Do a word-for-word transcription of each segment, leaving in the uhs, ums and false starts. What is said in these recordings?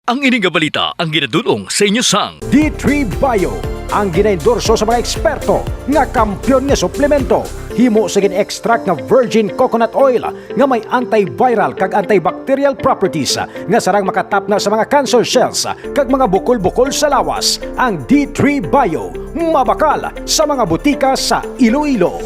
Ang ini nga balita ang ginadul-ong sa inyo sang D three Bio, ang ginaendorso sa mga eksperto nga kampiyon nga suplemento. Himo sa gin-extract nga virgin coconut oil nga may antiviral kag antibacterial properties nga sarang makatapna sa mga cancer cells kag mga bukol-bukol sa lawas. Ang D three Bio, mabakal sa mga butika sa Iloilo.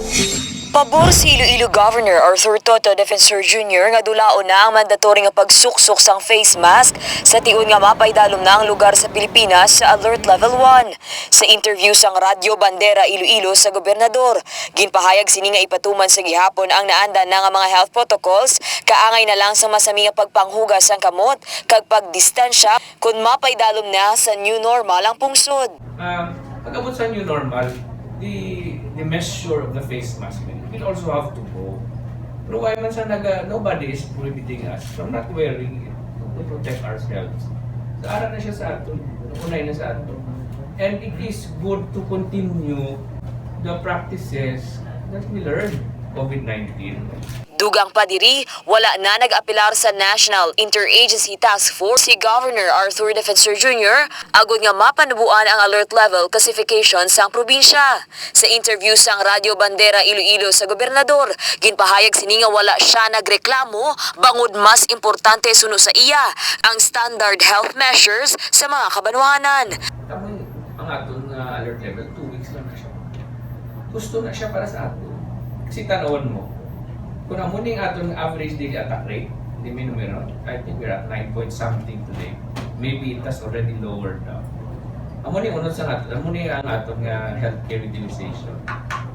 Pabor si Iloilo Governor Arthur Toto Defensor Junior nga dulaon na ang mandatory nga pagsuksok sang face mask sa tion nga mapaidalom na ang lugar sa Pilipinas sa Alert Level one. Sa interview sang Radyo Bandera Iloilo sa gobernador, ginpahayag sini nga ipatuman sa gihapon ang naandan na nga mga health protocols, kaangay na lang sa masami nga pagpanghugas sang kamot kag pagdistansya kon mapaidalom na sa new normal ang pungsod. Ah, pag-abot sa new normal, the the measure of the face mask will also have to go. Pero why man sa naga, nobody is prohibiting us from not wearing it to protect ourselves. So, ara na siya sa aton, unay na sa aton. And it is good to continue the practices that we learned COVID nineteen. Dugang pa diri, wala na nag-apelar sa National Interagency Task Force si Governor Arthur Defensor Junior agod nga mapanuboan ang alert level classification sang probinsya. Sa interview sang Radyo Bandera Iloilo sa gobernador, ginpahayag sini nga wala sia nagreklamo bangod mas importante suno sa iya ang standard health measures sa mga kabanwahanan. Kamo, ang aton nga alert level, two weeks lang na siya. Gusto na siya para sa ato. Kasi tanawon mo, kung amo ning aton average daily attack rate, hindi may numero, I think we're at nine point something today. Maybe it has already lowered now. Amo ni unod sa ato, amo ni ang aton nga healthcare utilization.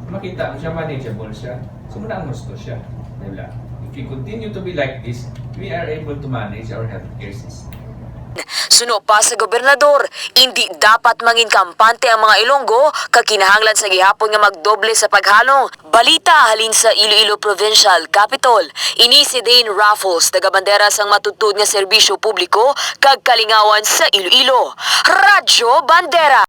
Makita mo siya, manageable siya. So, muna ang gusto siya. Diba? If we continue to be like this, we are able to manage our healthcare system. Suno pa sa gobernador, indi dapat mangin kampante ang mga Ilonggo kag kinahanglan sa gihapon nga magdoble sa paghalong. Balita halin sa Iloilo Provincial Capitol, ini si Dane Raffles, tagabandera sang matudtod nga serbisyo publiko kag kalingawan sa Iloilo. Radyo Bandera.